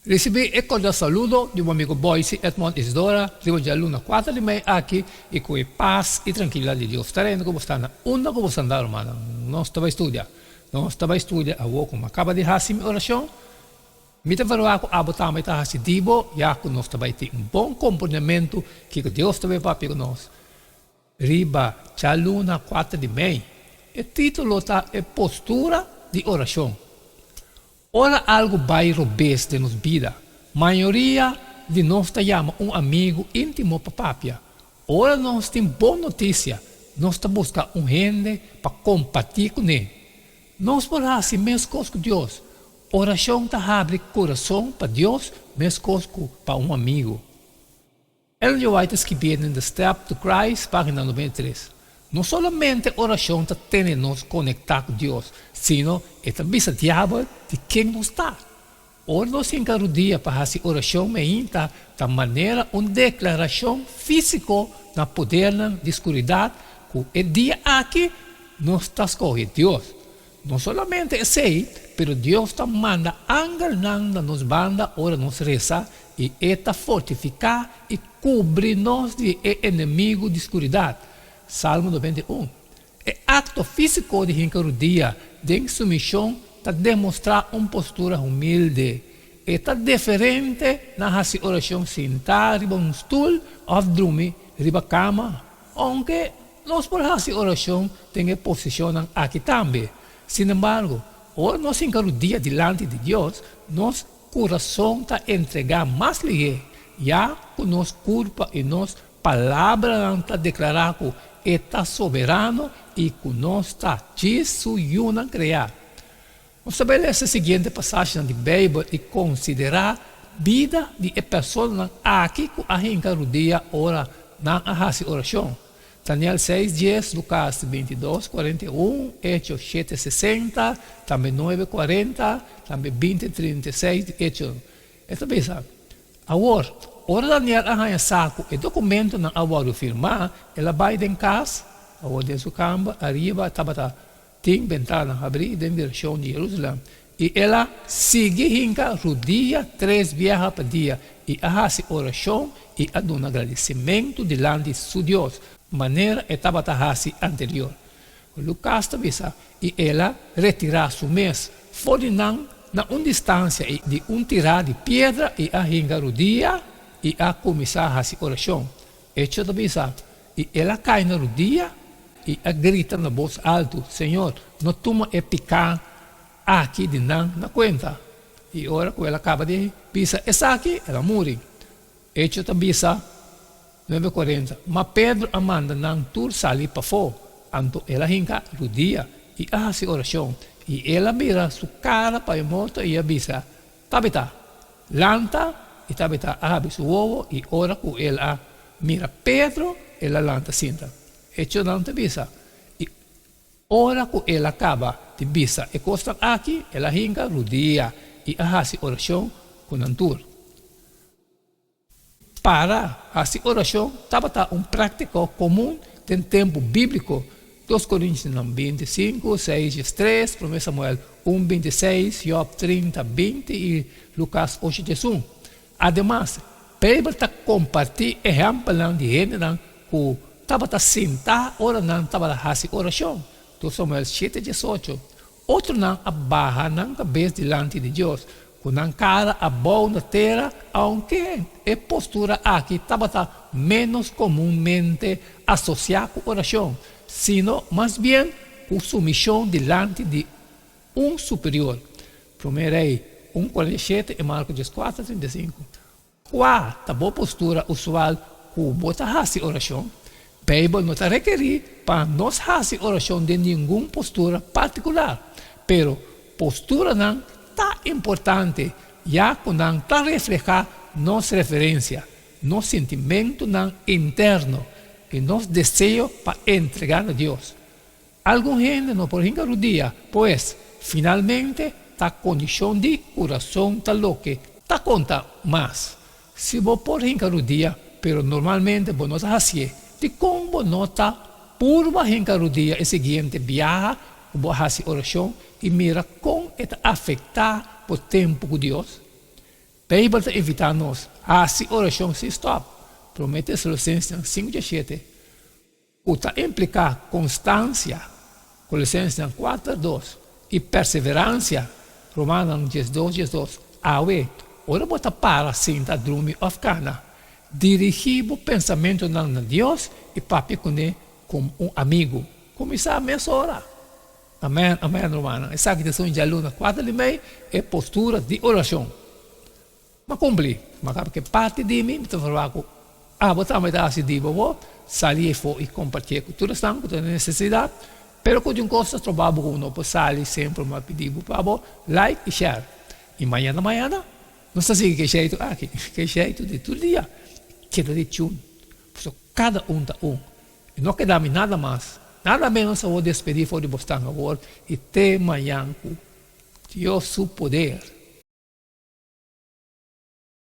Risibí e kordial saludo di bo amigo Boyce Edmond Isidora riba djaluna kuater di mei aki i ku e pas i trankilidat di Dios ta reina ku bo sta na unda ku bo sta andá rumannan. Nos ta bai studia. Nos ta bai studia awor ku mi a kaba di hasi mi orashon. Mi ta verwagt ku abo tambe ta hasi di bo ya ku nos ta bai tin un bon komportamentu kiko Dios ta bai papia ku nos. Riba djaluna kuater di mei, e título ta E Postura di Orashon. Ora algu bai robes den nos bida, mayoria di nos ta yama un amigu íntimo pa papia. Ora nos tin bon notisia, nos ta buska un hende pa kompartí kuné. Nos por hasi meskos ku Dios. Orashon ta habri kurason pa Dios meskos ku pa un amigu. Ellen G. White ta skibié den The Step to Christ, página 93, No solamente orashon ta tene nos konektá ku Dios, sino e ta bisa diabel di ken nos ta. Ora nos hinka rudia pa hasi orashon meinta ta manera un deklarashon físiko na podernan di skuridat ku e dia aki nos ta skohe Dios. No solamente esei, pero Dios ta manda angelnan na nos banda ora nos resa i e ta fortifiká i kubri nos di e enemigu di skuridat. Salmo 91. E akto físiko di hinka rudia den sumishon ta demostrá un postura humilde. E ta diferente na hasi orashon sintá riba un stul òf drumi riba kama. Ounke nos por hasi orashon den e posishonnan aki tambe, sinembargo, ora nos hinka rudia dilanti di Dios, nos kurason ta entregá mas lihé, ya ku nos kurpa i nos palabranan ta deklará ku e ta soberano i ku nos ta djis su yunan kreá. Nos ta bai lesa e siguiente pasashinan di Beibel i konsiderá bida di e personanan aki ku a hinka rudia ora nan a hasi orashon, Daniel seis dies, Lukas 22, 41, Echo shete 60, tambe nuebe 40, tambe 20 36 di Echo. E ta bisa, Awor, ora Daniel a haña sa ku e dokumentonan a wòrdu firmá, el a bai den kas, awor den su kamber ariba tabata Tin bentana habrí den direkshon di Jerusalèm, i el a sigui hinka rudia tres biaha pa dia i a hasi orashon i a duna gradisimentu dilanti su Dios, manera e tabata hasi anterior. Lukas ta bisa, I el a retirá su mes for di nan na un distansia di un tirá di piedra i a hinka rudia i a kuminsá hasi orashon. Echo ta bisa, I el a kai na rudia i a grita na bos altu, Señor, no tuma e piká aki di nan na kuenta. I ora ku el a kaba di bisa esaki, el a muri. Echo ta bisa, nuebe kuarenta, Ma Pedro a manda nan tur sali pafó, anto el a hinka rudia i a hasi orashon, i el a bira su kara pa e morto i a bisa, Tabita, lanta! I Tabita a habri su wowo, i ora ku el a mira Pedro, el a lanta sinta. Echonan ta bisa, I ora ku el a kaba di bisa e kosnan aki, el a hinka rudia i a hasi orashon ku nan tur. Para hasi orashon tabata un práktiko komun den tempu bíbliko, Dos Korintionan 25, 6, 13, Promé Samuel 1, 26, Jòb 30, 20 i Lukas 8, 11. Ademas, Beibel ta kompartí ehèmpelnan di hendenan ku tabata sintá ora nan tabata hasi orashon, Dos Samuel 7, 18. Otronan a baha nan kabes dilanti di Dios, ku nan kara abou na tera, aunke e postura aki tabata ménos komunmente asosiá ku orashon, sino mas bien ku sumishon dilanti di un superior. Promé Rei un 47 i Marko 14, 35. Kua ta bo postura usual ku bo ta hasi orashon? Beibel no ta rekerí pa nos hasi orashon den ningun postura partikular. Pero posturanan ta importante ya ku nan ta reflehá nos referensia, nos sintimentunan interno i nos deseo pa entregá na Dios. Algun hende no por hinka rudia, pues, finalmente ta kondishon di kurason ta loke ta konta mas. Si bo por hinka rudia, pero normalmente bo no ta hasié, dikon bo no ta purba hinka rudia e siguiente biaha ku bo a hasi orashon i mira kon e ta afektá bo tempu ku Dios? Beibel ta invitá nos, Hasi orashon sin stòp, Promé Tesalonisensenan 5:17, ku ta impliká konstansia, Kolosensenan 4:2, i perseveransia, Romanonan 12:12. Awe, ora bo ta para, sinta, drumi òf kana, dirigí bo pensamentunan na Dios i papia kuné komo un amigu. Kuminsá mesora! Amèn, amèn, rumannan. Esaki ta esun djaluna kuater di mei, e postura di orashon. M'a kumpli. M'a kaba ku e parti di mi, mi ta ferwagt ku abo tambe ta hasi di bo bo, sali efo i kompartié ku tur esnan ku ta den nesesidat. Pero ku di un kos ta stroba bo ku no por sali semper, m'a pidi bo pa bo like i share. I mañana mañana nos ta sigui ku e sheitu aki, ku e sheitu di tur dia. Keda di tune. Pasobra kada un ta un. I no keda mi nada mas, nada menos awor despedí for di bosnan awor i te mañan ku Dios su poder.